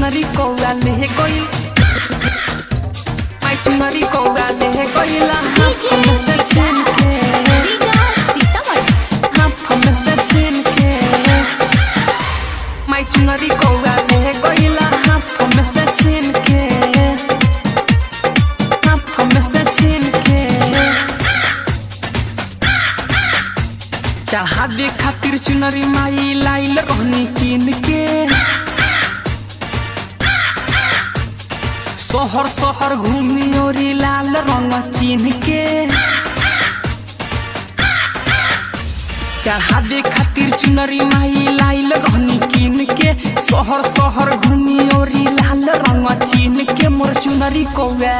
चुनरी कौआ ले गइल, माई चुनरी कौआ ले गइल हाथ में से छीन के, हाथ में से छीन के। माई चुनरी कौआ ले गइल हाथ में से छीन के, हाथ में से छीन के। चढ़ावे खातिर चुनरी माई लाइल रहनी कीन के, शहर शहर घूमी ओरी लाल रंग चिन्ह के। चढ़ावे खातिर चुनरी माई लाइल रहनी कीन के, शहर शहर घूमी ओरी लाल रंग चिन्ह के। मोर चुनरी कौआ,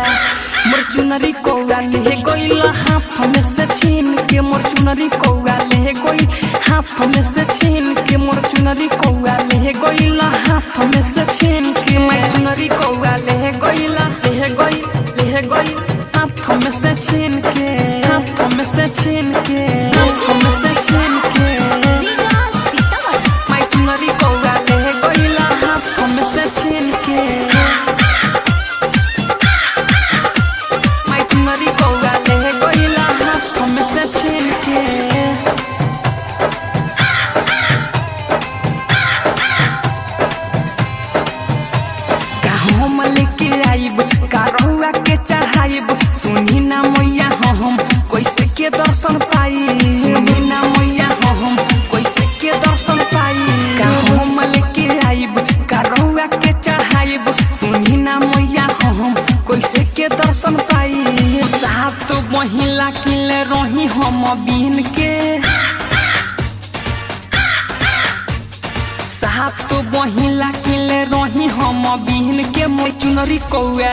मोर चुनरी कौआ ले गइल हाथ में से छीन के। मोर चुनरी कौआ ले गइल हाथ में से छीन के। मोर चुनरी कौआ ले गइल हाथ में से छीन के। माई चुनरी कौआ ले गइल, ले गइल, ले गइल हाथ में से छीन के, हाथ में से छीन के, हाथ में से छीन के। माई चुनरी कौआ ले गइल हाथ में से छीन के। माई चुनरी कौआ ले गइल हाथ में से छीन के। का हम लेके आइब, का रउआ के चढ़ाइब, सुनी ना मैया हम कैसे के दर्शन पाई। सुनी ना मैया हम कैसे के दर्शन पाई। का हम लेके आइब, का रउआ के चढ़ाइब, सुनी ना मैया हम कैसे के दर्शन पाई। सात महिला किले रही हम बीन के, सात बहिला किले रही हम बिहन के। माई चुनरी कौआ,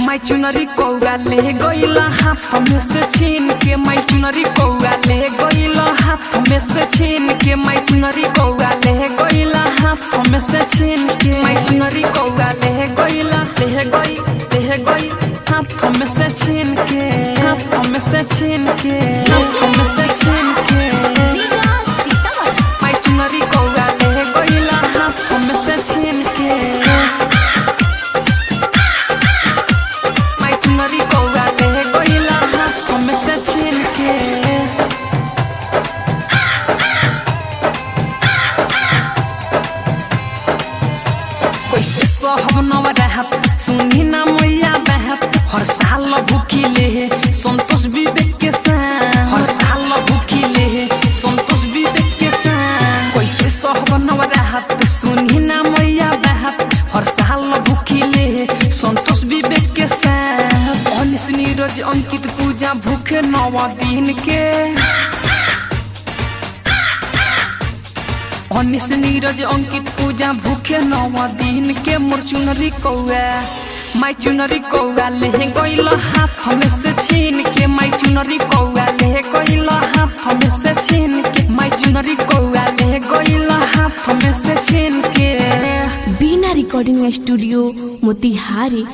माई चुनरी कौआ ले गइल हाथ में से छीन के। माई चुनरी कौआ ले गइल हाथ में से छीन के। माई चुनरी कौआ ले गइल हाथ में से छीन के। माई चुनरी कौआ ले गइल, ले गइल, ले गइल हाथ में से छीन के, हाथ में से छीन के, हाथ में से छीन के। माई चुनरी कौआ ले गइल हाथ में से छीन के। माई चुनरी कौआ ले गइल हाथ में से छीन के। कैसे सहब नवरात, सुनी ना मैया बात, हर साल भूखिले संतोष विवेक के साथ। हर साल भूखिले संतोष विवेक के साथ। कैसे सहब नवरात, सुनी ना मैया बात, हर साल भूखिले संतोष विवेक के साथ। अनिस नीरज अंकित पूजा भूखे नव दिन के। अनिस नीरज अंकित पूजा भूखे नव दिन के। मोर चुनरी कौआ, माई चुनरी कौआ ले गइल हाथ में से छीन के। माई चुनरी कौआ ले गइल हाथ में से छीन के। माई चुनरी कौआ ले गइल हाथ में से छीन के। बीना रिकॉर्डिंग स्टूडियो मोतिहारी।